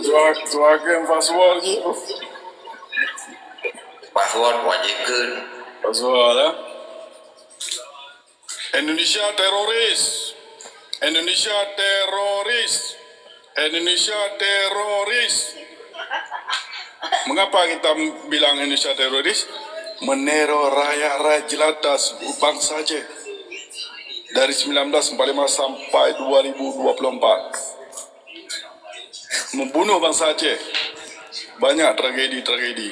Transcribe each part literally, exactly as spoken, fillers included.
Suak, suak password je. Password wajib kan? Password lah. Indonesia teroris. Indonesia teroris. Indonesia teroris. Mengapa kita bilang Indonesia teroris? Meneror rakyat-rakyat jelata bangsa Aceh dari sembilan belas empat lima sampai dua ribu dua puluh empat. Membunuh bangsa Aceh. Banyak tragedi-tragedi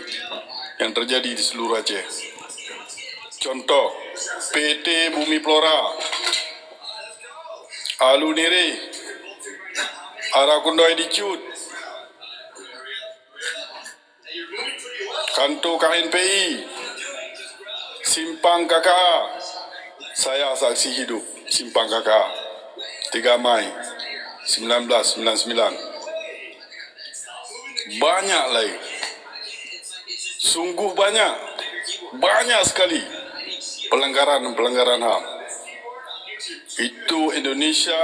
yang terjadi di seluruh Aceh. Contoh, P T Bumi Flora, Aluniri, Arakundoi Dicut, kantor K N P I, Simpang K K A. Saya saksi hidup Simpang K K A, tiga Mai sembilan belas sembilan sembilan. Banyak lain. Sungguh banyak. Banyak sekali pelanggaran-pelanggaran HAM. Itu Indonesia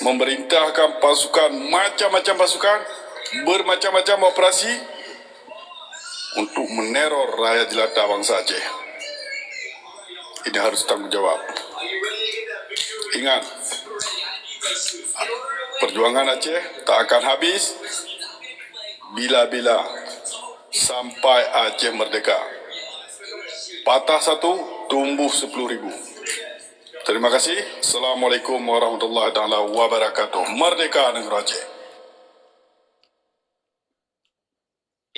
memerintahkan pasukan, macam-macam pasukan, bermacam-macam operasi untuk meneror rakyat jelata bangsa Aceh. Ini harus tanggung jawab. Ingat, perjuangan Aceh tak akan habis bila-bila sampai Aceh merdeka. Patah satu, tumbuh sepuluh ribu. Terima kasih. Assalamualaikum warahmatullahi taala wabarakatuh. Merdeka negara Aceh.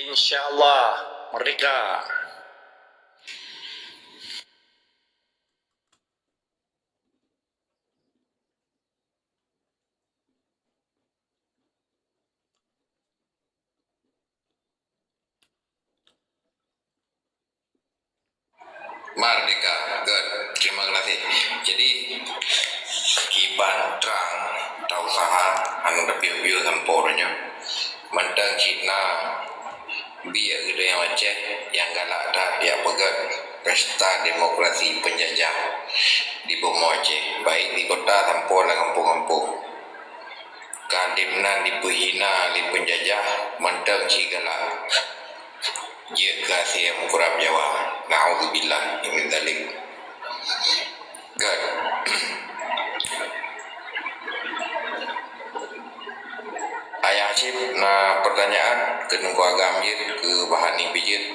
Insya Allah merdeka. Merdeka. Good. Terima kasih. Jadi, kiban trang tausaha anu tapiôh-piôh sampoe uroe nyoe. Mantong cit na biek geutanyoe Aceh nyang galak that jak peugét pesta demokrasi penjajah di bumoe Aceh, baik di kota sampoe lam gampông-gampông. Kadeb nan dipeuhina lé penjajah mantong cit galak. Jeuet keu asie meukurab Jawa. Naudzubillah min dzalik. Good. Ayah Hasyim na pertanyaan keu Teungku Agam jeuet, keu Bah Hani pih jeuet.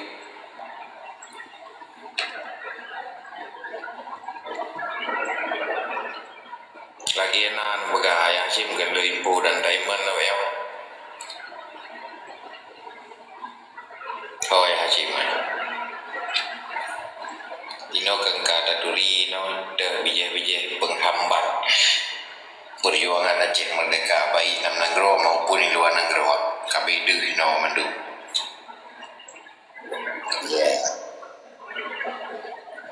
Lagèe na neupeugah Ayah Hasyim keu lôn info dan diamond lom ya. Ho Ayah Hasyim, eh. Inoe keu ka taturi inoe deuh bijéh-bijéh peunghambat peujuangan Aceh Merdeka, baik lam nanggroe maupun di luwa nanggroe. Ka beudoh inoe mandum. Ya.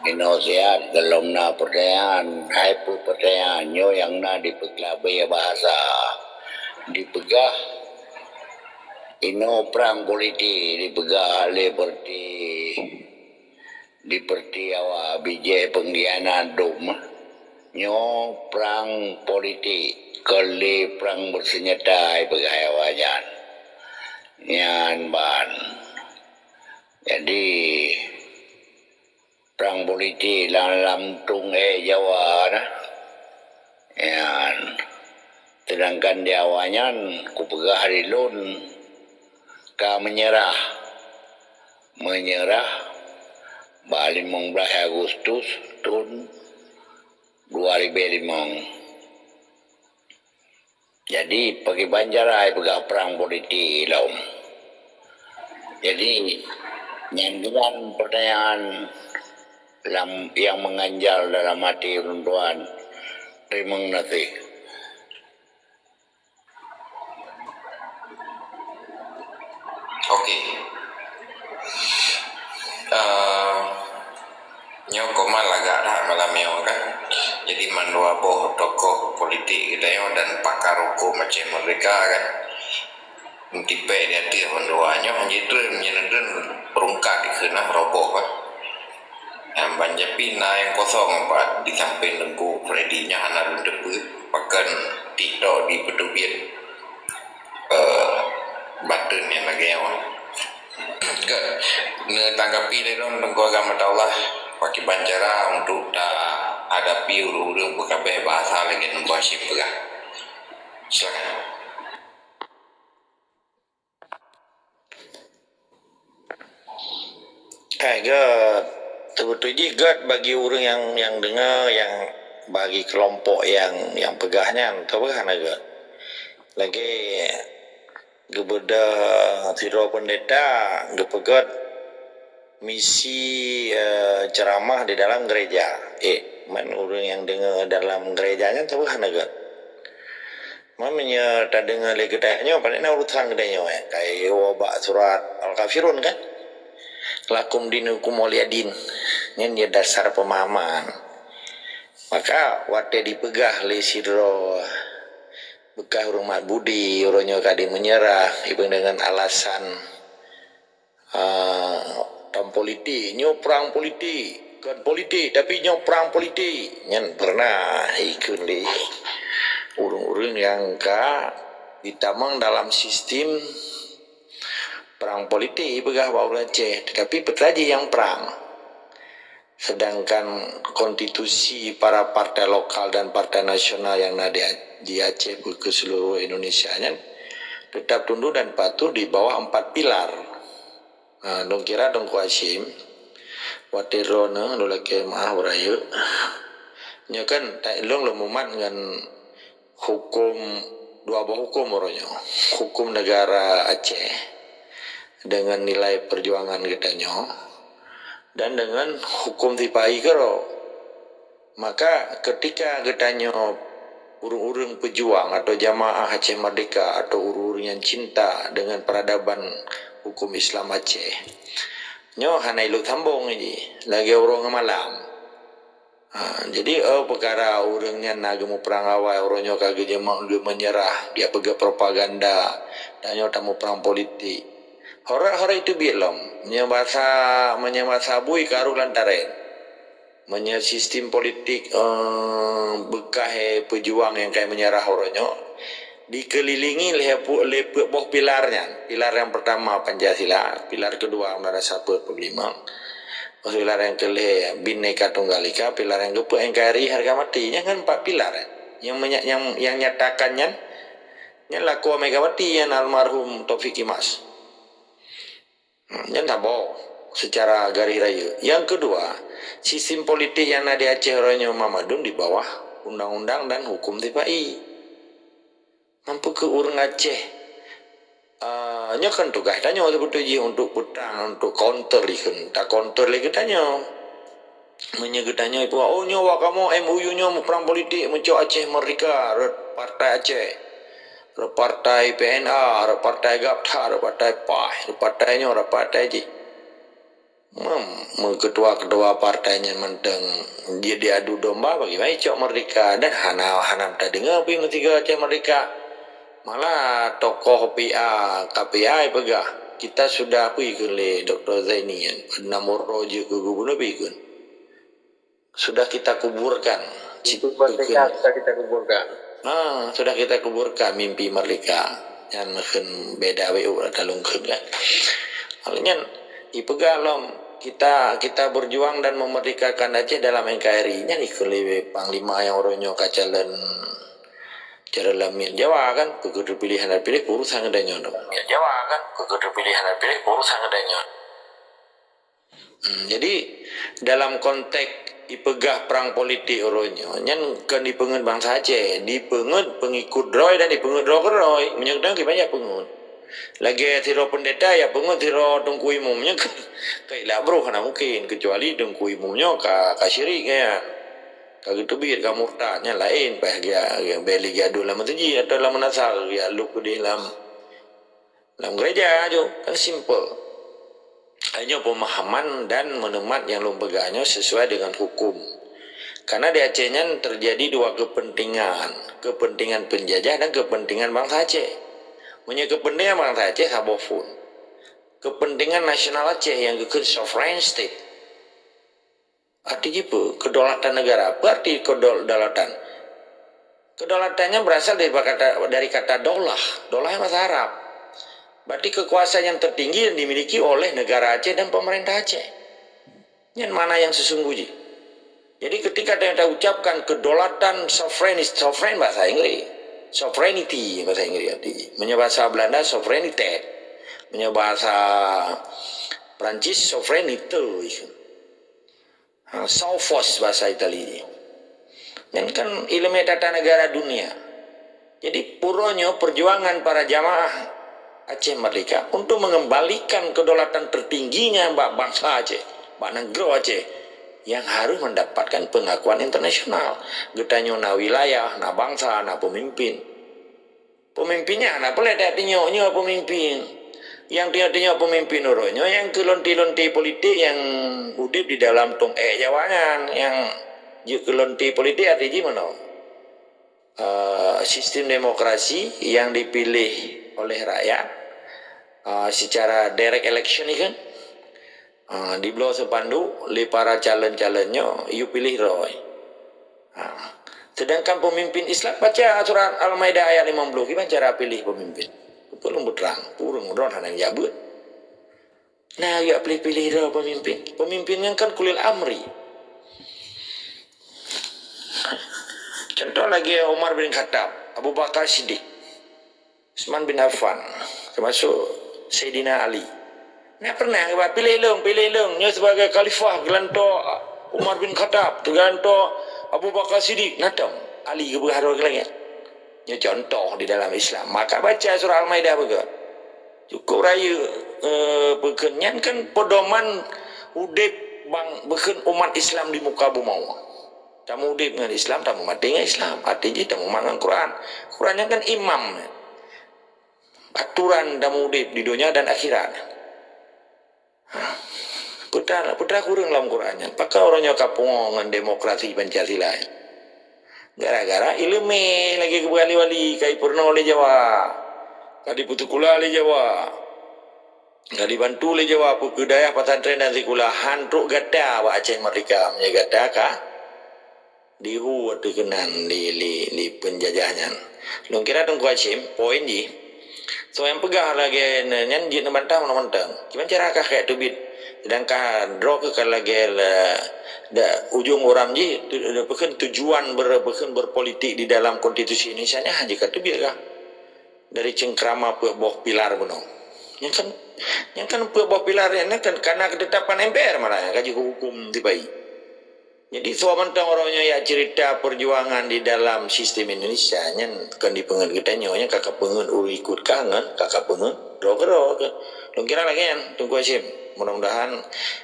Inoe siat, gohlom na peurtanyaan, hai peue peurtanyaan nyoe nyang na dipeukeulabé bahasa. Dipeugah inoe prang politik, dipeugah lé berarti, diperti awak bijéh peungkhianat dum. Nyoe prang politik, kon lé prang bersenjata, ipeugah awaknyan. Nyan ban. Jadi, prang politik lam, lam tueng ék Jawa na. Nyan. Sedangkan di awaknyan, kupeugah di lôn, ka meunyeurah. Meunyeurah bak limong blaih Agustus thôn dua ribèe limong. Jadi, pakriban cara ipeugah prang politik lom. Jadi, nyan, nyan pertanyaan lam, nyang mengganjal dalam hati ulôn tuan. Teurimong gaséh. Oke. Eh, nyoe koma lagak that malam nyoe kan. Jadi mandua boh tokoh politik geutanyoe dan pakar hukum Aceh Merdeka kan. Meutipék di ateueh mandua nyoe hana treun, nyan treun rungkat dikheun nah roboh kan. Nyang ban japin na nyang kosong pat di sampéng Teungku Freddy nyan hana lôn teupeue, pakon TikTok dipeuteubiet, eh, Nyang lagèe nyoe. Ke, neutanggapi lé lôn, Teungku Agam Attaullah, pakriban cara untuk tahadapi ureueng-ureueng peukabeh bahasa lagèe Teungku Hasyim peugah. Silakan. Eh, gèt, teubeutôi jih gèt bagi ureueng nyang, nyang deungö, nyang bagi keulompok nyang, nyang peugah nyan, teupeugah na gèt. Lagèe geubeudôh sidroe peundeta geupeugèt misi, eh, ceuramah di dalam gereja. Eh, man ureueng nyang deungö dalam gereja nyan teupeugah na gèt. Man meunyoe tadeungö lé geutanyoe, paléng na urusan geutanyoe, eh, ka iwoe bak surat Al-Kafirun kan? Lakum dinukum waliyadin. Nyan ya dasar pemahaman. Maka watèe dipeugah lé sidroe bekas ureueng mat budi, ureueng nyoe ka dimeunyerah, ipeue deungon alasan, ah, tahun politik, nyoe prang politik, kon politik, tapi nyoe prang politik. Nyan pernah ikheun lé ureueng-ureueng nyang ka jitamong dalam sistem prang politik, peugah bak ureueng Aceh, tetapi peue teuma jih nyang prang. Sedangkan konstitusi para partai lokal dan partai nasional nyang na di, di Aceh keu seluruh Indonesia nyan tetap tunduk dan patuh di bawah empat pilar. Ha, lôn kira Teungku Hasyim, watèe droeneuh lôn lakèe meu'ah beurayeuk. Nyoe kan, ta-, lôn, lôn mumat ngon huköm, dua boh huköm uroe nyoe. Huköm negara Aceh deungon nilai perjuangan geutanyoe dan deungon huköm sipa-i keudroe. Maka, keutika geutanyoe ureueng-ureueng peujuang atau jamaah Aceh Merdeka atau ureueng-ureueng nyang cinta deungon peradaban huköm Islam Aceh, nyoe hana ilôt sambong jih, lagèe uroe ngon malam. Ha, jadi, oh, peukara ureueng nyan na geumuprang awai, uroe nyoe ka geujeumak geumeunyerah, geupeuget propaganda, tanyoe tamuprang politik. Horat-horat teubiet lom. Meunyoe basa, meunyoe basa bui ka rôh lam tarén. Meunyoe sistem politik, eh, beukah, eh, peujuang nyang ka meunyeurah uroe nyoe, dikeulilingi lé pu-, lé peuet boh pilar nyan. Pilar nyang peurtama Pancasila, pilar keudua Undang-Undang Dasar empat puluh lima, pilar nyang keulhèe Bhinneka Tunggal Ika, pilar nyang keupeuet N K R I hareuga maté. Nyan kan empat pilar, eh. Nyang menya-, nyang, nyang nyatakan nyan, nyan lakoe Megawati nyan almarhum Taufik Kimas. Hmm, nyan saboh seucara garéh rayeuk. Nyang keudua, sistem politik nyang na di Aceh uroe nyoe Mak Madun di bawah undang-undang dan huköm sipa-i. Meunyoe keu ureueng Aceh, ah, nyoe kan tugaih tanyoe seubeutôi jih untuk peutrang, untuk counter ikheun. Ta-counter lé geutanyoe. Meunyoe geutanyoe ipeugah, "Oh, nyoe awak kamoe M O U nyoe muprang politik meucok Aceh Merdeka, rot Partai Aceh, rot Partai P N A, rot Partai GAPTA, rot Partai PAH, rot partai nyoe, rot partai jih." Mem-, meuketua-ketua partai nyan mantong di-, diadu domba bagaimana icok merdeka dan hana, hana tadeungoe pih meusigoe Aceh Merdeka. Malah tokoh P A, K P A peugah, kita sudah, peue ikheun lé Doktor Zaini nyan, padum uroe jeuet keu gubunur peue ikheun. Sudah kita kuburkan. Mimpi merdeka sudah kita kuburkan. Ha, sudah kita kuburkan mimpi merdeka. Nyan meukeun beda W U ata lungkeun kan. Lalu nyan, ipeugah lom, kita, kita berjuang dan memerdekakan Aceh dalam N K R I. Nyan ikheun lé panglima nyang uroe nyoe ka calon, calon lam miet Jawa kan, keu teupilih hana teupilih urusan geutanyoe. Miet Jawa kan, keu teupilih hana teupilih urusan geutanyoe. Hmm, jadi, dalam konteks ipeugah prang politik uroe nyoe, nyan kon ipeungeut bansa Aceh, dipeungeut peungikut droe dan dipeungeut droe keudroe. Meunyoe kadang kiban jak peungeut. Lagèe sidroe peundeta jak peungeut sidroe teungku imum, nyan kan, keu ilah broh hana mungken, kecuali teungku imum nyoe ka, ka syirik nyan. Ka geuteubiet, ka murtad, nyan laén, paih geujak, geujak bèk lé geujak duek lam meuseujid atau lam meunasah, geujak lôb keudeh lam Lam gereja aju, kan simple. Hanya pemahaman dan menemat yang lôn peugah nyoe sesuai dengan hukum. Karena di Aceh nyan terjadi dua kepentingan, kepentingan penjajah dan kepentingan bangsa Aceh. Meunyoe kepentingan bangsa Aceh saboh phon. Kepentingan nasional Aceh yang geukheun sovereign state. Arti jih peue? Kedaulatan negara. Peue arti kedaulatan? Kedaulatan nyan berasal dari kata, dari kata daulah. Daulah nyan bahasa Arab. Berarti kekuasaan yang tertinggi yang dimiliki oleh negara Aceh dan pemerintah Aceh. Nyan makna yang sesungguh jih. Jadi ketika ta-, ta ucapkan kedaulatan sovereign, sovereign bahasa Inggris. Sovereignty bahasa Inggris arti. Meunyoe bahasa Belanda sovereignty. Meunyoe bahasa Perancis souveraineté. Ha, sophos bahasa Itali. Nyan kan ileumèe tata negara dunia. Jadi, uroe nyoe perjuangan para jamaah Aceh Merdeka untuk mengembalikan kedaulatan tertingginya bak bansa Aceh, bak nanggroe Aceh yang harus mendapatkan pengakuan internasional. Geutanyoe na wilayah, na bansa, na peumimpin. Peumimpin nyan na peureulèe that tunyok nyoe peumimpin. Nyang tunyok-tunyok peumimpin uroe nyoe nyang keu lonti-lonti politik nyang udép di dalam tông èk Jawa nyan, nyang jeuet keu lonti politik arti jih meunoe. Eh, sistem demokrasi yang dipilih oleh rakyat, eh, secara direct election ni kan, eh, dibloe seupanduk lé para calon-calon nyoe, yue piléh droe. Ha. Sedangkan pemimpin Islam, baca surat Al-Maidah ayat lima puluh, gimana cara pilih pemimpin? Ulôn beuterang, ureueng droe hana jak beuet. Nah, jak pilih-pilih droe pemimpin. Pemimpin nyan kan ulil amri. Contoh lagèe Umar bin Khattab, Abu Bakar Siddiq, Utsman bin Affan, termasuk Saidina Ali. Na pernah geuba, "Piléh lôn, piléh lôn nyoe sebagai khalifah geulantoe Umar bin Khattab, geulantoe Abu Bakar Siddiq." Na tom Ali geupeugah droe lagèe nyan. Nyoe contoh di dalam Islam. Maka baca surah Al-Maidah beugöt. Cukup rayeuk, eh, beukheun nyan kan pedoman udép bang-, beukheun umat Islam di muka bumoe. Tameudép ngon Islam, tameumaté ngon Islam. Arti jih tameumat ngon Quran. Quran nyan kan imam. Aturan tameudép di donya dan akhirat. Ha. Peue ta-, peue ta kureueng lam Quran nyan. Pakon uroe nyoe ka pungo ngon demokrasi Pancasila nyan? Gara-gara ileumèe lagèe geupeugah lé Wali, ka jipeurunoe lé Jawa. Ka jipeusikula lé Jawa. Ka jibantu lé Jawa, peue keu dayah pesantren dan sikula, han trok gata bak Aceh Merdeka, meunyoe gata ka dihu ateueh keunan lé, lé, lé peunjajah nyan. Lôn kira Teungku Hasyim, poin jih, soe nyang peugah lagèe nyan jeuet neubantah mantong-mantong. Kiban cara ka kheun teubiet, sedangkan droe keuh ka lagèe la, da, ujong uram jih, tu, peukheun tujuan ber-, peukheun berpolitik di dalam konstitusi Indonesia nyan hana jeuet ka teubiet kah? Dari cengkrama peuet boh pilar bunoe. Nyan kan, nyan kan peuet boh pilar nyan kan karena ketetapan M P R malah nyang ka jihuköm sipai. Jadi, soe mantong uroe nyoe jak cerita perjuangan di dalam sistem Indonesia nyan kon jipeungeut geutanyoe, nyan ka kapeungeut ureueng ikot kah ngon ka kapeungeut droe keudroe keuh. Lôn kira lagèe nyan, Teungku Hasyim. Mudah-mudahan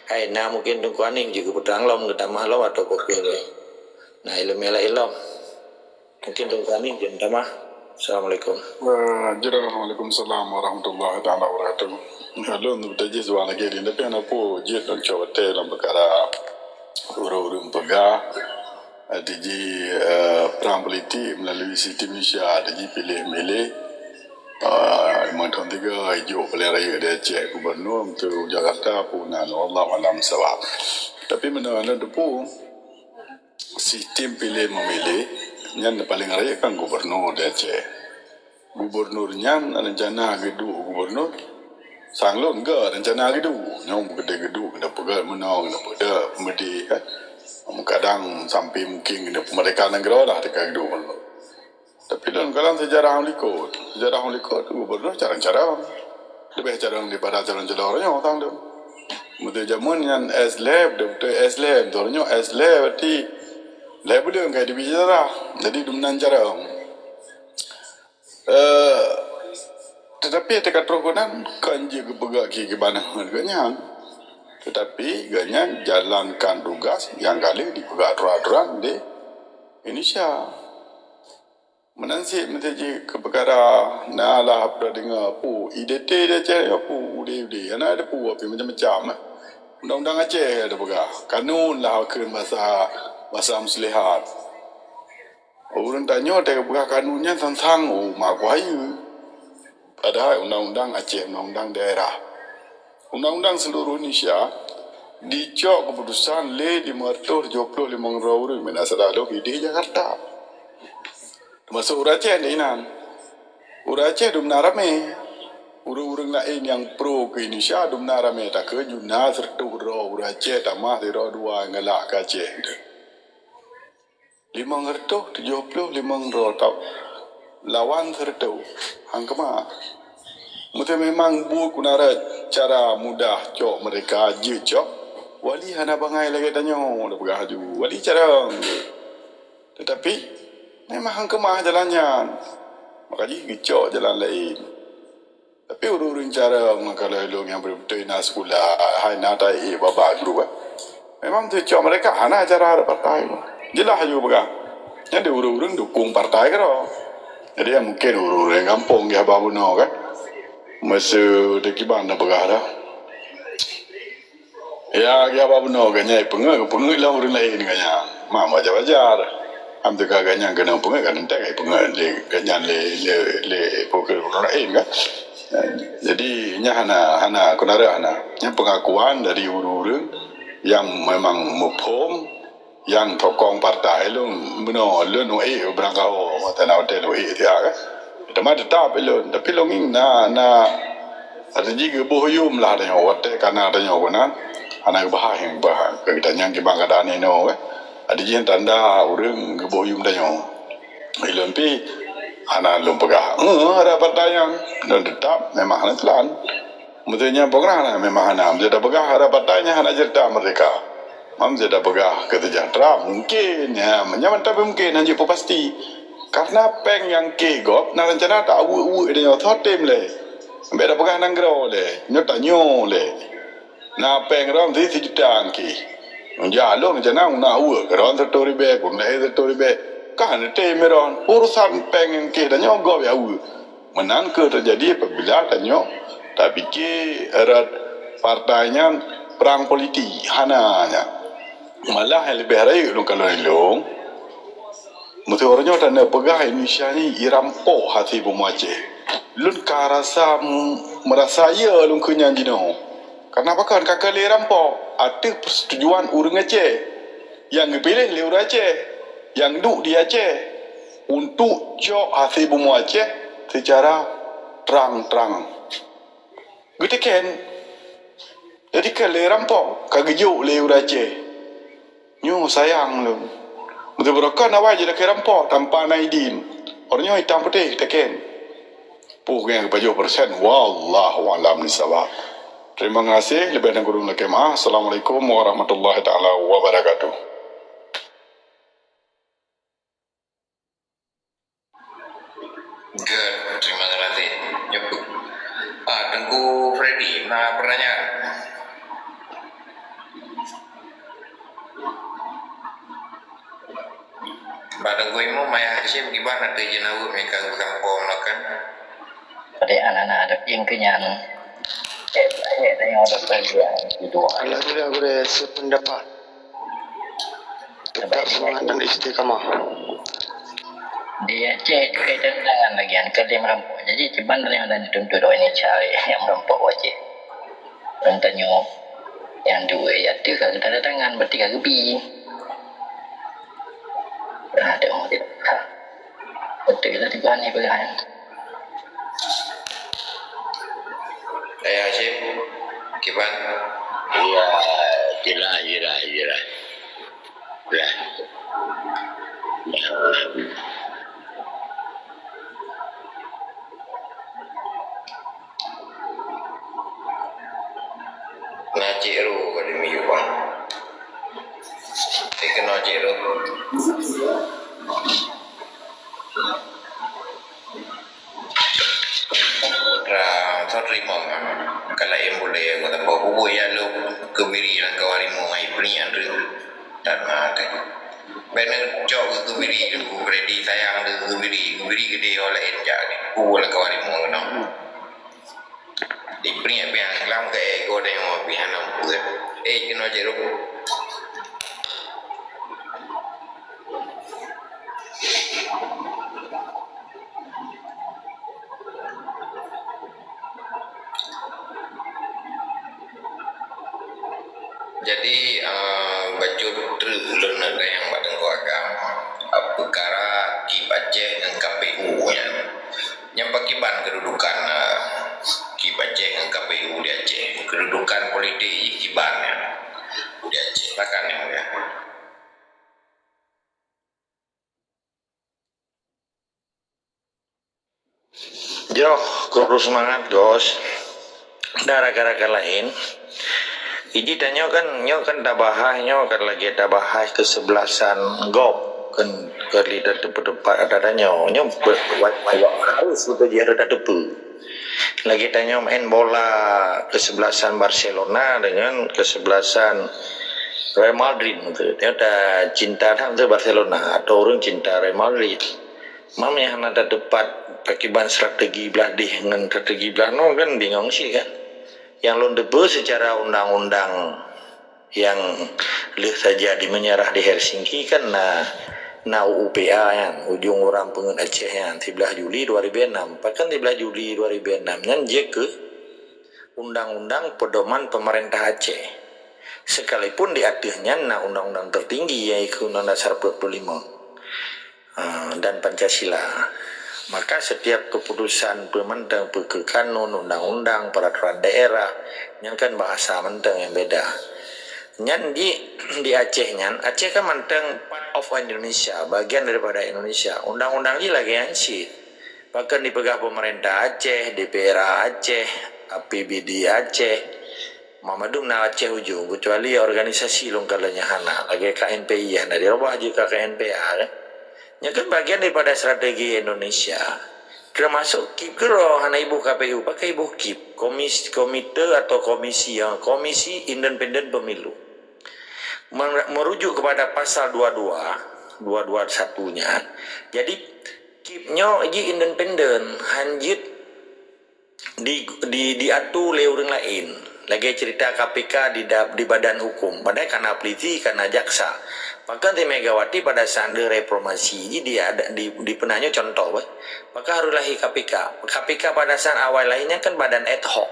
hai na mungkin Teungku Hanim jeuet geupeutrang lom, geutamah lom atau peue keuh. Na ileumèe laén lom. Mungkin Teungku Hanim jeuet tamah. Assalamualaikum. Waalaikumsalam warahmatullahi taala wabarakatuh. Lôn teupeujih suara lagèe nyan, tapi hana peue jeuet lôn cok watèe lam peukara ureueng-ureueng peugah, eh, jih, eh, perang politik melalui sistem Indonesia, jih piléh-miléh, eh, mantong tiga ijok paléng rayeuk di Aceh, gubernur, menteri Jakarta, pun na, wallahu alam sawab. Tapi meunan lôn teupeu, sistem piléh meumiléh nyan paléng rayeuk kan gubernur di Aceh. Gubernur nyan rencana geuduek gubernur, sang lôn geu rencana geuduek. Nyoe meukeudeh geuduek keuneuk peugah meunoe, keuneuk peugah peumeuti, kan. Kadang sampai mungkin keuneuk peumerdeka nanggroe lah teuka geuduek gubernur. Tapi lôn kalon sejarah likot, sejarah likot gubernur carông-carông. Leubeh carông daripada carông-carông nyoe sang lôn. Meunyoe jameun nyan S lé, beutôi S lé, beutôi nyoe S lé, berarti lé buleuen ka dibi sejarah. Jadi dumnan carông. Eh, tetapi teuka troh keunan kon jeuet geupeugah kiban ngon geuhnyan. Tetapi geuhnyan jalankan tugas nyang ka lheueh dipeugah aturan-aturan di Indonesia. Meunan cit meusti jih keu peukara na lah peudeungoe peue I D T di Aceh, peue U D U D, hana ada peue, tapi macam-macam, eh. Undang-undang Aceh ada peugah, kanun lah keu basa, basa muslihat. Ureueng tanyoe teuka peugah kanun nyan sang-sang, oh, mak kuhayeue. Padahai undang-undang Aceh, undang-undang daerah, undang-undang seluruh Indonesia, dicok keuputusan lé lima ratus tujuh puluh lima droe ureueng, meunan salah lôn, di Jakarta. Teumasok ureueng Aceh di inan. Ureueng Aceh dumna ramé. Ureuëng-ureuëng laén nyang pro keu Indonesia dumna ramé takheun, dumna sireutoh droe ureuëng Aceh tamah sidroe dua nyang galak keu Aceh. Limong reutôh tujoh ploh limong droe tau lawan sireutoh. Hang keumah. Meusé memang buet guna cara mudah cok meurdeka jeuet cok, wali hana bangai lagée tanyoe, lôn peugah laju. Wali carông. Teutapi, memang hang keumah jalan nyan. Maka jih geucok jalan laén. Tapi ureuëng-ureuëng carông ngon ka lheueh lôn nyang beutôi-beutôi na sikula, hai na ta-ék babah guru, eh. Memang teucok meurdeka hana cara rot partai. Jeulaih laju peugah. Nyan di ureuëng-ureuëng dukung partai keudroe. Jadi, ya, mungkin ureuëng-ureuëng gampông geuh haba bunoe kan. Meusé teukiban na peugah dah. Ya, ya, haba bunoe geuh nyan peungeuet, peungeuet lom ureuëng laén geuh nyan. Mak wajar-wajar. Am teuka geuh nyan keuneuk peungeuet kan entek peungeuet lé geuh nyan lé, lé, lé ureuëng laén kan. Jadi, nyan hana, hana, keunara hana. Nyan pengakuan dari ureuëng-ureuëng nyang memang muphom, nyang tokong partai lôn, bunoe lôn wék beurangkaho, watée na watée lôn wék tiak kan. Teuma teutap lôn, tapi lôn ngieng na, na, ata jih geuboh yum lah tanyoe, watée kana tanyoe keunan, hana geubahai, bahai, keu geutanyoe kiban keadaan inoe kan. Ata jih tanda ureuëng geuboh yum tanyoe. Ilôn pih hana lôn peugah, "Eh, ada partai nyan." Lôn teutap memang hana teulan. Meusé nyan peugah na memang hana. Meusé tapeugah ada partai nyan hana cerita merdeka. Meusé tapeugah kesejahteraan mungkin, ya, nyan mantap mungkin hana jeuet pasti. Karena péng nyang keu gob na rencana ta aweuek-aweuek deungon soe tem lé. Sampai tapeugah nanggroe lé, nyoe tanyoe lé. Na péng rom si sejuta angki. Jalong jana una uwe keron satu ribe, kunai satu ribe. Kan te meron urusan péng angki dan nyoe gob ya uwe. Meunan keu terjadi apabila tanyoe tapike rot partai nyan perang politik. Hana nya. Malah yang lebih rayeuk lôn kalon ilong. Meuseuroe nyoe tanda peugah Indonesia ni irampoh hase bumoe Aceh. Lôn ka rasa, merasa ya lôn keu nyan jinoe. Karena pakon ka keu lé rampok ateueh persetujuan ureuëng Aceh nyang geupiléh lé ureuëng Aceh nyang duek di Aceh untuk cok hase bumoe Aceh secara trang-trang. Geuteken. Jadi ka lé rampok ka geujok lé ureuëng Aceh. Nyoe sayang lôn. Beutôi beurokon awai jidakée rampok tanpa na idin. Orang nyoe hitam putih teken. Puh nyang geupajoh persen. Wallahu a'lam bishawab. Terima kasih. Lebih dan kurang lakée maaf. Assalamualaikum warahmatullahi taala wabarakatuh. Good, terima kasih. Nyebut. Ah, Teungku Freddy, na pertanyaan? Bak Teungku Imum, Ayah Hashim, kiban ateueh jeunaweueb nyang ka geukampong melakan? Pada anak-anak ada pieng kenyan. Eh, eh, tengok ada pertanyaan kedua. Alhamdulillah, gurée sependapat. Tetap semangat dan istiqamah. Di Aceh itu kaitan dengan bagian klaim rampok. Jadi, kiban yang ada dituntut oleh Indonesia yang merampok Aceh. Orang tanya, yang dua ya tu kalau tanda tangan berarti kan rugi. Nah, ada orang tidak. Betul lah tiba ni pegangan. Ayah Hashim, kiban? Ya, jelas, jelas, jelas. Lah. Lah. Na cik ru ka di miyup ah. Dikeunoe cik ru. Ra, soe teurimong, ka laén bulée, ka teupeu bubuih ya lôn keubiri lam kawan rimong hai peurinyan reueng. Dan maté. Bèk neucok keu keubiri, keu Freddy sayang keu keubiri, keubiri geudeh ho laén jak di kubu lam kawan rimong keunoe. Di peurinyan pih lam keu ego deh ho pih hana peue. Eh, keunoe cek rukuk. Jadi, eh, bacut treuk ulôn neuk tanyong bak Teungku Agam, eh, peukara Kip Aceh ngon K P U nyan. Nyan pakriban keududukan, eh, K Aceh ngon K P U di Aceh. Kedudukan politik jih kiban nyan di Aceh. Silakan, Yang Mulia. Joh, kuru seumangat, Gos. Dan rakan-rakan laén. Jadi tanyoe kan, nyoe kan tabahas, nyoe kan lagèe tabahas keusebelasan gob kan, keu lidah teupeu-teupeu ada tanyoe. Nyoe be-, wa-, wa-, harus beutôi jih harus tateupeue. Lagèe tanyoe maén bola keusebelasan Barcelona dengan keusebelasan Real Madrid beutôi. Nyoe ta cinta that beutôi Barcelona atau ureueng cinta Real Madrid. Mam nyang hana tateupat pakiban strategi blah deh ngon strategi blah noe kan bingong cit kan. Nyang lôn teupeue seucara undang-undang nyang lheueh saja di meunyeurah di Helsinki kan na, na U U P A nyan, Ujong Urang Peungeuet Aceh nyan, siblaih Juli dua ribu enam. Pakon siblaih Juli dua ribu enam nyan jeuet keu Undang-Undang Pedoman Pemerintah Aceh. Sekalipun di ateueh nyan na undang-undang tertinggi, yaitu Undang Dasar empat puluh lima, ah, dan Pancasila. Maka setiap keputusan peue mantong, peue keuh kanun, undang-undang, peraturan daerah, nyan kan bahasa mantong nyang beda. Nyan di, di Aceh nyan, Aceh kan mantong part of Indonesia, bagian daripada Indonesia. Undang-undang jih lagèe nyan cit. Pakon dipeugah pemerintah Aceh, D P R A Aceh, A P B D Aceh. Mandum na Aceh Ujong, kecuali organisasi lôn kalon nyang hana, lagèe K N P I hana dirubah jeuet keu K N P A kan. Nyan kan bagian daripada strategi Indonesia. Termasuk KIP keudroe hana iboh K P U, pakon iboh KIP, komis-, komite atau komisi, ya, Komisi Independen Pemilu. Mer-, merujuk kepada pasal dua dua, dua dua satu nyan. Jadi, KIP nyoe jih independen, han jeuet di, di, diatu lé ureueng laén. Lagèe cerita K P K di da-, di badan hukum, padahai ka na polisi, ka na jaksa. Bahkan si Megawati pada saat di reformasi jih di, di, di peunajoh contoh, bah. Maka harus lahé K P K. K P K pada saat awai lahé nyan kan badan ad hoc.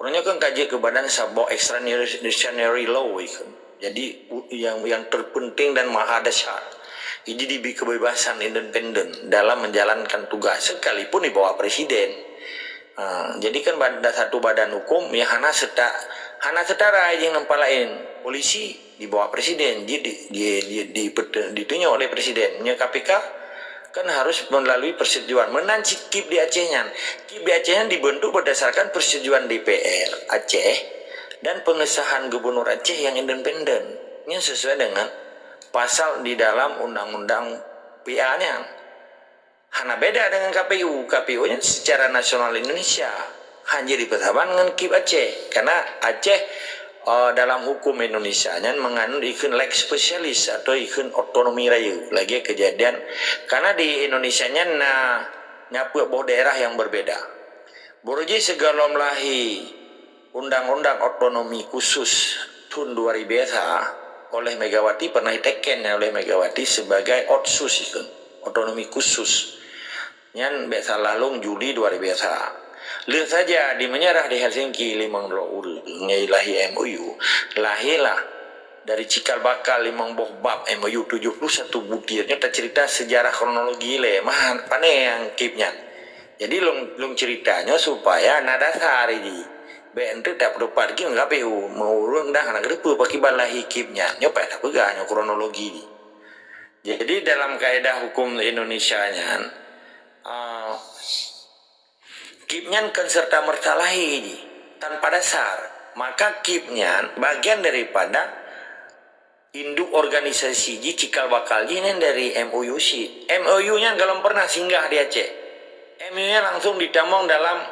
Ureueng nyoe kan ka jeuet keu badan saboh extraordinary law ikheun. Jadi, u-, yang, yang terpenting dan maha dahsyat. Jadi diberi kebebasan independen dalam menjalankan tugas, sekalipun di bawah presiden. Ha, jadi kan bad-, ada satu badan hukum yang hana seta-, hana setara jeung teumpat laén. Polisi di bawah presiden, di, di, di, di, di, ditunyok oleh presiden. Nyoe K P K kan harus melalui persetujuan. Meunan cit KIP di Aceh nyan. KIP di Aceh nyan dibentuk berdasarkan persetujuan D P R Aceh dan pengesahan gubernur Aceh yang independen. Nyan sesuai dengan pasal di dalam undang-undang P A nyan. Hana beda dengan K P U. K P U nyan secara nasional Indonesia. Hana jipeusaban ngon KIP Aceh. Karena Aceh, eh, dalam hukum Indonesia nyan mengandung ikheun lex specialis atau ikheun otonomi rayeuk. Lagèe kejadian, karena di Indonesia nyan na, na peuet boh daerah yang berbeda. Beurujih sigohlom lahé Undang-Undang Otonomi Khusus thôn dua ribu sa oleh Megawati, pernah diteken oleh Megawati sebagai otsus ikheun, otonomi khusus. Nyan bèk salah lôn Juli dua ribu sa. Lheueh saja di meunyeurah di Helsinki limong droe ureueng ngon lahé M O U, lahé lah dari cikal bakal limong boh bab M O U tujuh puluh satu butir. Nyoe tacerita sejarah kronologi lé, mah pane nyang KIP nyan. Jadi lôn, lôn cerita nyoe supaya na dasar jih. Bèk enteuk tapeurupat lagi ngon K P U, meu ureueng dah hana geuteupeue pakriban lahé KIP nyan. Nyoe payah tapeugah nyoe kronologi jih. Jadi dalam kaedah hukum Indonesia nyan, ah, KIP nyan kon serta merta lahé jih, tanpa dasar. Maka KIP nyan bagian daripada induk organisasi jih, cikal bakal jih nyan dari M O U cit. M O U nyan gohlom pernah singgah di Aceh. M O U nyan langsung ditamong dalam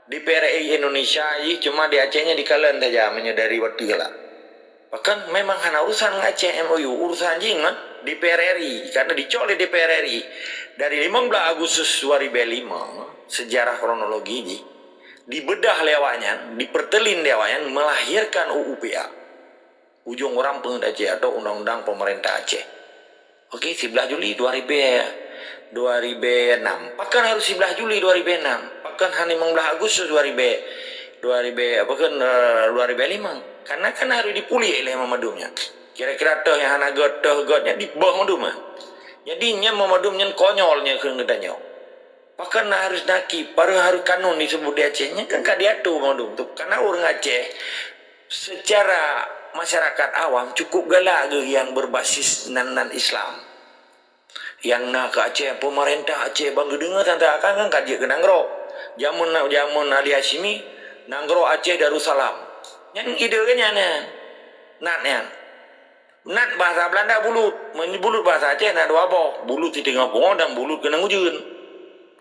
D P R R I Indonesia jih, cuma di Aceh nyan dikalon saja meunyoe dari watèe lah. Bahkan memang hana urusan ngon Aceh M O U, urusan jih ngon D P R R I, karena dicok lé D P R R I dari limong belas Agustus dua ribu lima, sejarah kronologi jih, dibedah lé awaknyan, dipertelin lé awaknyan, melahirkan U U P A, Ujong Urang Peungeuet Aceh atau Undang-Undang Pemerintah Aceh. Oke, siblaih Juli dua ribu, dua ribu enam. Pakon harus siblaih Juli dua ribu enam? Pakon hana limong belas Agustus dua ribu, dua ribu, apa kan, eh, dua ribu lima? Karena kan harus dipuléh lé memorandum nyan. Kira-kira toh nyang hana göt, toh göt nyan diboh mandum, ah. Jadi nyan memorandum nyan konyol nyan keu geutanyoe. Pakon na harus na kib, padahai harus kanun disebut di Aceh. Nyan kan ka diatur mandum tu. Karena ureuëng Aceh secara masyarakat awam cukup galak geuh yang berbasis nan-nan Islam. Yang na ke Aceh, pemerintah Aceh bang geudeungoe tanda akan kan ka jeuet keu nanggroe. Jameun, jameun Ali Hasyimi, nanggroe Aceh Darussalam. Nyan ide geuh nyan, nyan. Nat nyan. Nat bahasa Belanda bulut. Meunyoe bulut bahasa Aceh na dua boh. Bulut siteungoh pungo dan bulut keunong ujeuen.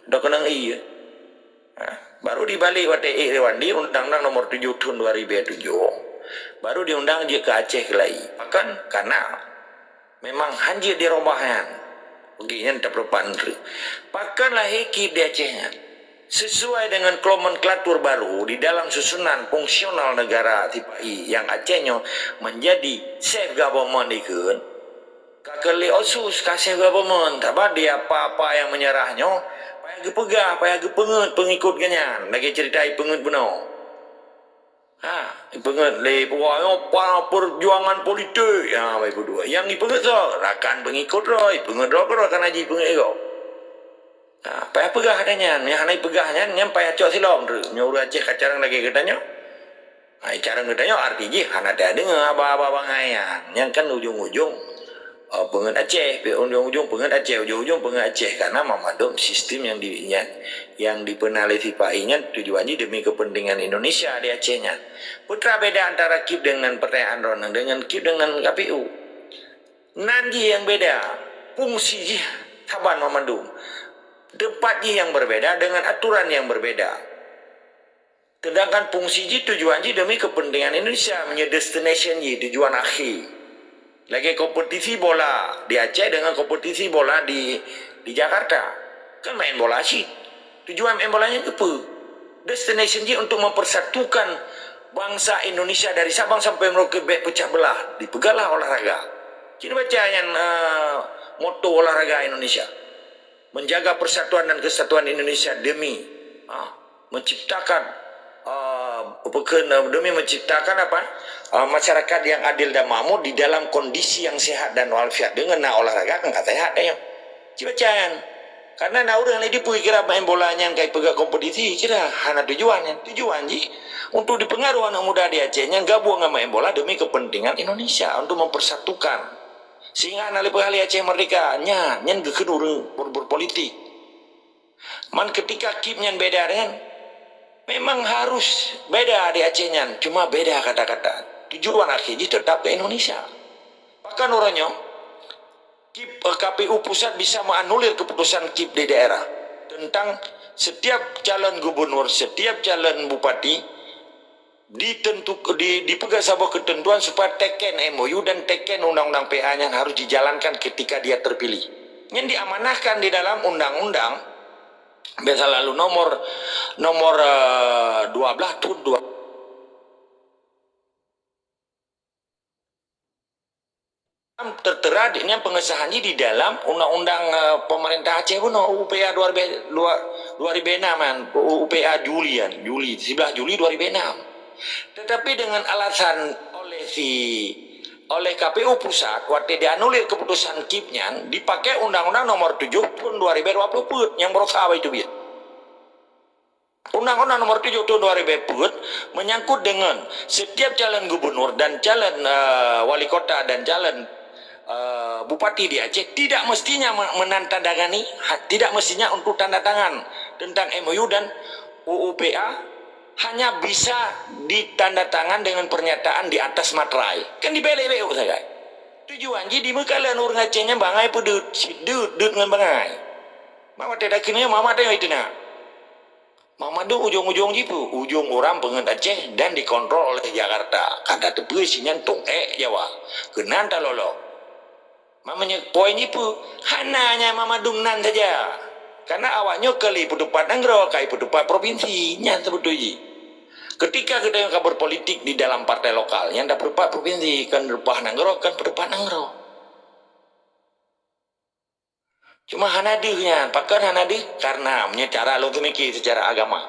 Atau keunong ie. Ha, baru dibalik watée ék Rewandi Undang-Undang Nomor Tujuh tahun dua ribu tujuh. Baru diundang jeuet keu Aceh keulai. Pakon? Karena memang hanjeuet dirobah nyan. Oke, nyan tapeurupat nanggroe. Pakon lahé kib di Aceh nyan? Sesuai dengan nomenklatur baru di dalam susunan fungsional negara sipa-i nyang Aceh nyoe menjadi self government ikheun, ka keu lé otsus ka self government, sabab di apa-apa nyang meunyeurah nyoe payah geupeugah, payah geupeungeut peungikot geuh nyan lagée ceurita ipeungeut bunoe. Ha, ipeungeut lé puak nyoe pa perjuangan politik. Ha, baik peudua. Nyang ipeungeut soe? Rakan peungikot droe, ipeungeut droe keudroe kana jipeungeut gob. Ha, payah peugah ata nyan. Nyang hana ipeugah nyan, nyan payah cok silom. Nyoe ureuëng Aceh ka carông lagée geutanyoe. Ha, carông geutanyoe arti jih hana tadeungoe haba-haba bangai nyan. Nyan kan ujong-ujong, eh, peungeut Aceh. Ujong-ujong peungeut Aceh. Ujong-ujong peungeut Aceh. Karena mandum sistem nyang di, nyang, nyang dipeuna lé sipa-i nyan tujuan jih demi kepentingan Indonesia di Aceh nyan. Peue teuma beda antara kib dengan pertanyaan droeneuh dengan kib dengan K P U? Nan jih nyang beda, fungsi jih saban mandum. Tempat jih nyang berbeda dengan aturan nyang berbeda. Sedangkan fungsi jih tujuan jih demi kepentingan Indonesia, meunyoe destination jih tujuan akhé. Lagée kompetisi bola di Aceh dengan kompetisi bola di, di Jakarta. Kan main bola cit. Tujuan main bola nyan keupeue? Destination jih untuk mempersatukan bangsa Indonesia dari Sabang sampai Merauke bék pecah belah. Dipeugahlah olahraga. Cit baca nyan, eh, moto olahraga Indonesia. Menjaga persatuan dan kesatuan Indonesia demi, ah, menciptakan, ah, apa ke, demi menciptakan apa, ah, masyarakat yang adil dan makmur di dalam kondisi yang sehat dan walafiat. Dengan na olahraga kan ka sehat, eh. Cit baca nyan. Karena na ureuëng lé dipeue kira main bola nyan kai peugah kompetisi, cit hana tujuan nyan. Tujuan jih untuk dipengaruh anak muda di Aceh nyan gabung ngon main bola demi kepentingan Indonesia, untuk mempersatukan. Sehingga hana lé peuhali Aceh merdeka. Nyan, nyan geukheun ureuëng ber-, berpolitik. Man ketika kib nyan beda nyan, memang harus beda di Aceh nyan, cuma beda kata-kata. Tujuan akhé jih tetap ke Indonesia. Bahkan uroe nyoe, kib, eh, K P U pusat bisa menganulir keputusan kib di daerah tentang setiap calon gubernur, setiap calon bupati ditentu, di, dipeugah saboh ketentuan supaya teken M O U dan teken undang-undang P A nyan harus dijalankan ketika dia terpilih. Nyan diamanahkan di dalam undang-undang, biasa lalu nomor, nomor, eh, dua belas tahun dua tertera di, nyan pengesahan jih di dalam undang-undang, eh, pemerintah Aceh bunoe, U U P A dua ribu, dua, dua ribu enam kan, U U P A Juli kan, Juli, sebelas Juli dua ribu enam. Tetapi dengan alasan oleh si, oleh K P U pusat, waktu dianulir keputusan kib nyan, dipakai Undang-Undang Nomor Tujuh tahun dua ribu dua puluh peuet nyang berusaha itu biet. Undang-Undang Nomor Tujuh tahun dua ribu peuet menyangkut dengan setiap calon gubernur dan calon, eh, wali kota dan calon, eh, bupati di Aceh tidak mestinya me-, menandatangani, ha-, tidak mestinya untuk tanda tangan tentang M O U dan U U P A, hanya bisa ditandatangan dengan pernyataan di atas materai. Kan dibelek-belek sagai. Tujuan jih di meukalan ureuëng Aceh nyan bangai peudeuet, sideut, deut ngon bangai. Mak watée dakeuneue, mak watée itu na. Mak mandum ujong-ujong jih peue? Ujong urang peungeut Aceh dan dikontrol oleh Jakarta. Ka tateupeue si nyan tong ék Jawa. Keunan talolo. Mak meunyoe poin jih peue? Hana nyan mak mandum nan saja. Karena awak nyoe kali peutupat nanggroe, kai peutupat provinsi. Nyan seubeutôi jih. Ketika geutanyoe ka berpolitik di dalam partai lokal, nyan dah peutupat provinsi, kan reupah nanggroe, kan peutupat nanggroe. Cuma hana deuh nyan. Pakon hana deuh? Karena meunyoe cara lôn teumiki secara agama,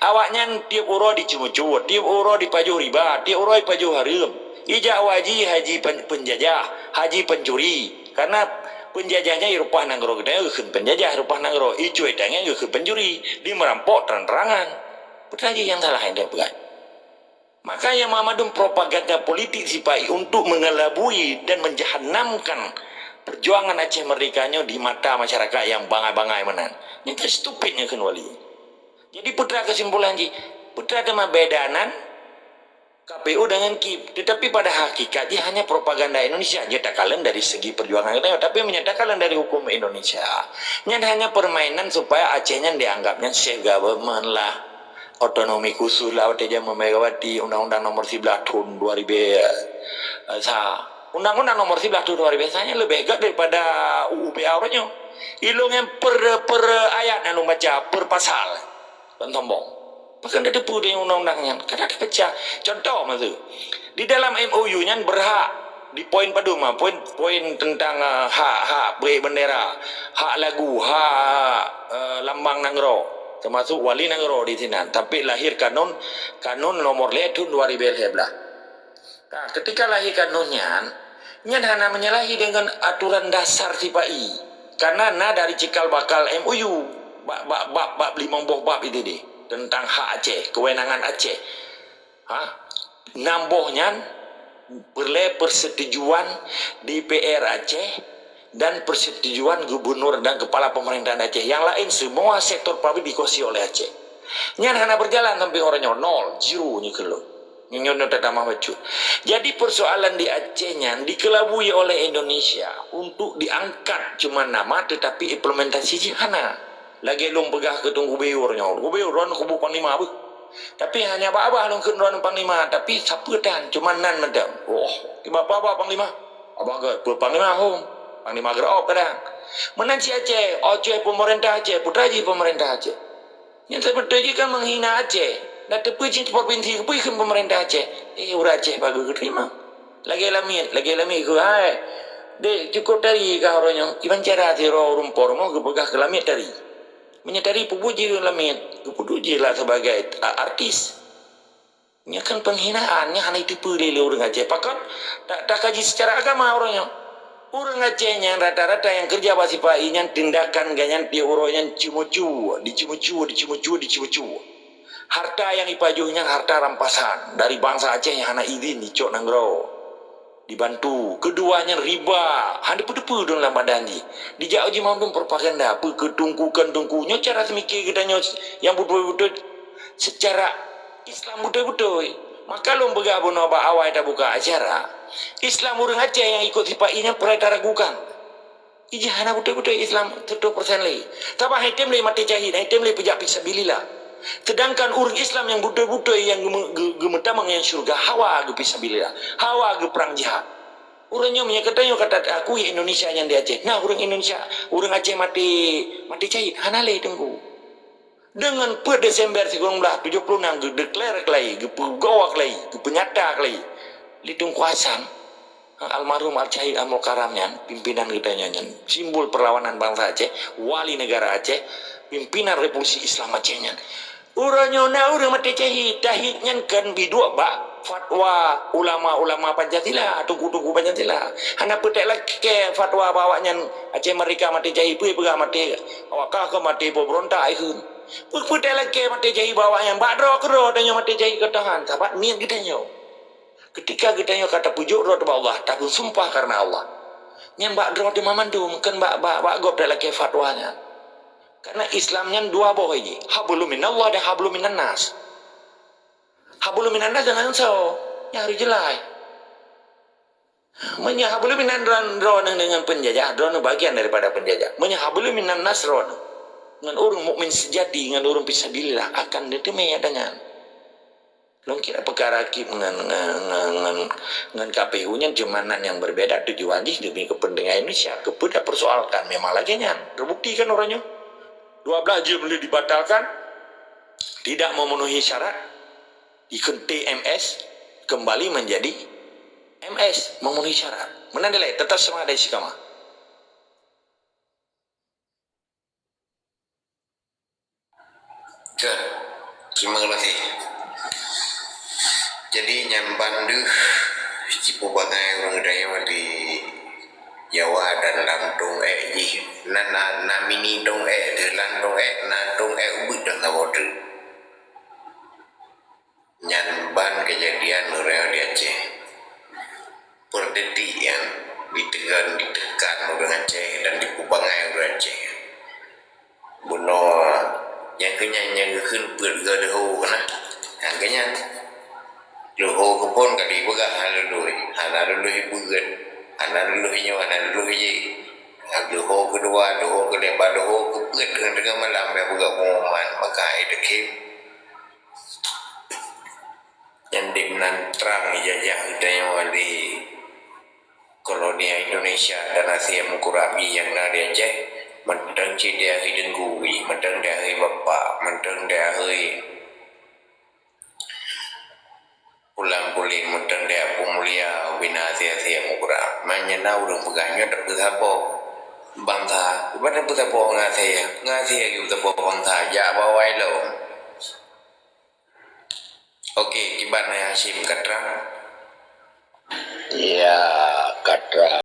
awaknyan tiep uroe diceumeucue, tiep uroe dipajoh riba, tiep uroe dipajoh hareuem. Ijak haji, haji pen-, penjajah, haji pencuri. Karena Peunjajah nyan i rumpah nanggroe geutanyoe geukheun peunjajah, rumpah nanggroe i cuai tangieng geukheun pencuri, di meurampok terang-terangan. Peue jih nyang salah nyang peugah? Makanya meumandum propaganda politik sipa-i untuk mengelabui dan menjahannamkan perjuangan Aceh Merdeka nyoe di mata masyarakat nyang bangai-bangai meunan. Nyan stupid nyang kheun Wali. Jadi peue kesimpulan jih? Peue teuma beda nan K P U dengan kip, tetapi pada hakikat jih hanya propaganda Indonesia. Nyoe takalon dari segi perjuangan geutanyoe, tapi meunyoe takalon dari hukum Indonesia, nyan hanya permainan supaya Aceh nyan dianggap nyan safe government lah, otonomi khusus lah, watèe jameun Megawati, Undang-Undang Nomor Siblah tahun dua ribu sa. Undang-Undang Nomor Siblah tahun dua ribu sa nyan leubeh gèt daripada U U P A uroe nyoe. Ilôn nyan per, per ayat nyang lôn baca, per pasal. Kon sombong. Pakon tateupeue di undang-undang nyan? Ka tapeucah. Contoh maksud, di dalam M O U nyan berhak di poin padum, ah, poin, poin tentang, ah, hak-hak bri bendera, hak lagu, hak, eh, lambang nanggroe, termasuk wali nanggroe di sinan. Tapi lahir kanun, kanun nomor lhèe thôn dua ribu lhèe blah. Nah, ketika lahir kanun nyan, nyan hana menyalahi dengan aturan dasar sipa-i. Karena na dari cikal bakal M O U, bab, bab, bab, bab limong boh bab itu deh, tentang hak Aceh, kewenangan Aceh. Ha? Nam boh nyan peureulèe persetujuan D P R Aceh dan persetujuan gubernur dan kepala pemerintahan Aceh. Yang lain semua sektor publik dikuasai oleh Aceh. Nyan hana berjalan sampai uroe nyoe, nol, zero nyoe keuh lôn. Nyoe, nyoe tatamah bacut. Jadi persoalan di Aceh nyan dikelabui oleh Indonesia untuk diangkat cuma nama tetapi implementasi jih hana. Lagèe lôn peugah keu Teungku Biyur nyoe. Teungku Biyur, droeneuh kubu panglima beuh. Tapi hana babah lôn kheun droeneuh panglima, tapi sapeue tan, cuma nan mantong. Oh, kiban babah panglima? Babah gèt, peue panglima hom? Panglima geureu'ob kadang. Meunan cit Aceh, Aceh pemerintah Aceh, peue jih pemerintah Aceh. Nyang teubeutôi jih kan menghina Aceh. Dak teupeue cit provinsi, keupeue kheun pemerintah Aceh. Eh, ureueng Aceh bagoe geuteurimong. Lagèe Lamiet, lagèe Lamiet kheun, hai. Dek, cukup tari kah uroe nyoe? Kiban cara sidroe ureueng po rumoh geupeugah keu Lamiet tari. Meunyoe tari peubuet jih Lamiet, geupeuduek jih lah sebagai, a, artis. Nyan kan penghinaan, nyan hana jiteupeue lé, lé ureueng Aceh. Pakon? Ta-, takaji secara agama uroe nyoe. Ureueng Aceh nyan rata-rata nyang keureuja bak sipa-i nyan tindakan gobnyan tiep uroe nyan ceumeucue, diceumeucue, diceumeucue, diceumeucue. Harta nyang jipajoh nyan harta rampasan dari bansa Aceh nyang hana idhin jicok nanggroe. Dibantu. Keudua nyan riba. Hana teupeue-teupeue droe lam badan jih. Dijak uji mandum propaganda. Peue keu teungku kon teungku. Nyoe cara seumike geutanyoe nyang beutôi-beutôi secara Islam beutôi-beutôi. Maka lôn peugah bunoe bak awai tabuka acara. Islam ureueng Aceh nyang ikot sipa-i nyan peureulèe taragukan. Ijih hana beutôi-beutôi Islam seratus persen lé. Sabab han item lé maté syahid, han item lé peujak fisabilillah. Sedangkan ureueng Islam nyang beutôi-beutôi nyang geume-, geu-, geumeutamong nyang syeuruga hawa geufisabilillah, hawa geuprang jihad. Ureueng nyoe meunyoe geutanyoe ka taakui Indonesia nyan di Aceh, na ureueng Indonesia, ureueng Aceh maté, maté syahid, hana lé teungku. Deungon peuet Desember sikureueng blaih tujoh puluh nam geudeklarasi keulai, geupeugoe keulai, geupeunyata keulai lé Teungku Hasan, almarhum Al-Syahid Amrul Karam nyan, pimpinan geutanyoe nyan, simbol perlawanan bansa Aceh, wali negara Aceh, pimpinan Revolusi Islam Aceh nyan. Uroe nyoe na ureueng maté syahid, syahid nyan kan jiduek bak fatwa ulama-ulama Pancasila, teungku-teungku Pancasila. Hana peureulèe lakèe fatwa bak awaknyan Aceh Merdeka maté syahid, peue peugah maté, awak ka keu maté pemberontak ikheun. Peue-peue lakèe maté syahid bak awaknyan, bak droe keudroe tanyoe maté syahid keu Tuhan, sabab niet geutanyoe. Ketika geutanyoe ka tapeujok droe bak Allah, tabeusumpah kareuna Allah. Nyan bak droe teuma mandum, kon bak, bak, bak gob talakèe fatwa nyan. Karena Islam nyan dua boh jih, hablum minallah dan hablum minan nas. Hablum minan nas deungon soe? Nyan harôh jeulaih. Meunyoe hablum minan droe-, droeneuh deungon peunjajah, droeneuh bagian daripada peunjajah. Meunyoe hablum minan nas droeneuh ngon ureueng mukmin seujati, ngon ureueng fisabilillah, akan neuteumé adoe nyan. Lôn kira peukara kip ngon, ngon, ngon, ngon, ngon K P U nyan cuma nan nyang berbeda tujuan jih demi kepentingan Indonesia. Keupeue tapersoalkan memang lagèe nyan. Terbukti kan uroe nyoe? Dua belas jeuem lheueh dibatalkan, tidak memenuhi syarat, ikheun T M S kembali menjadi M S, memenuhi syarat. Meunan dilèe, tetap seumangat dan istiqamah. Ka. Terima kasih. Jadi, nyan ban deuh jipeubangai ureueng geutanyoe di Jawa dan lam tông ék jih. Na, na, na mini tông ék teuh, lam tông ék, na tông ék ubit dan saboh teuk. Nyan ban keujadian ureuëng di Aceh. Peudetik nyan diteugan, ditekan ureuëng Aceh dan dipeubangai ureuëng Aceh. Bunoe nyang keu nyan nyang geukheun peuet geuh deuho keunan. Nyang keu nyan deuho keuphon ka dipeugah hana lulus, hana lulus beuet, hana lulus nyoe, hana lulus jih. Deuho keudua, deuho keulhèe, bah deuho keupeuet teungoh-teungoh malam bèk peugah pengumuman, maka hai deukhém. Nyan dum nan trang ijajah geutanyoe lé kolonial Indonesia dan Asia Meukurak nyang na di Aceh, mantong cit di akhé teungku, mantong di akhé bapak, mantong di akhé pulang puléng, mantong di Abu Mulia, ubena Asia, Asia Meukurak. Manyang na ureuëng peugah nyoe tapeusaboh bansa, kiban tapeusaboh ngon Asia, ngon Asia tapeusaboh bansa, jak bawai lom. Oke, kiban Hai Hasyim ka trang? Ya, ka trang.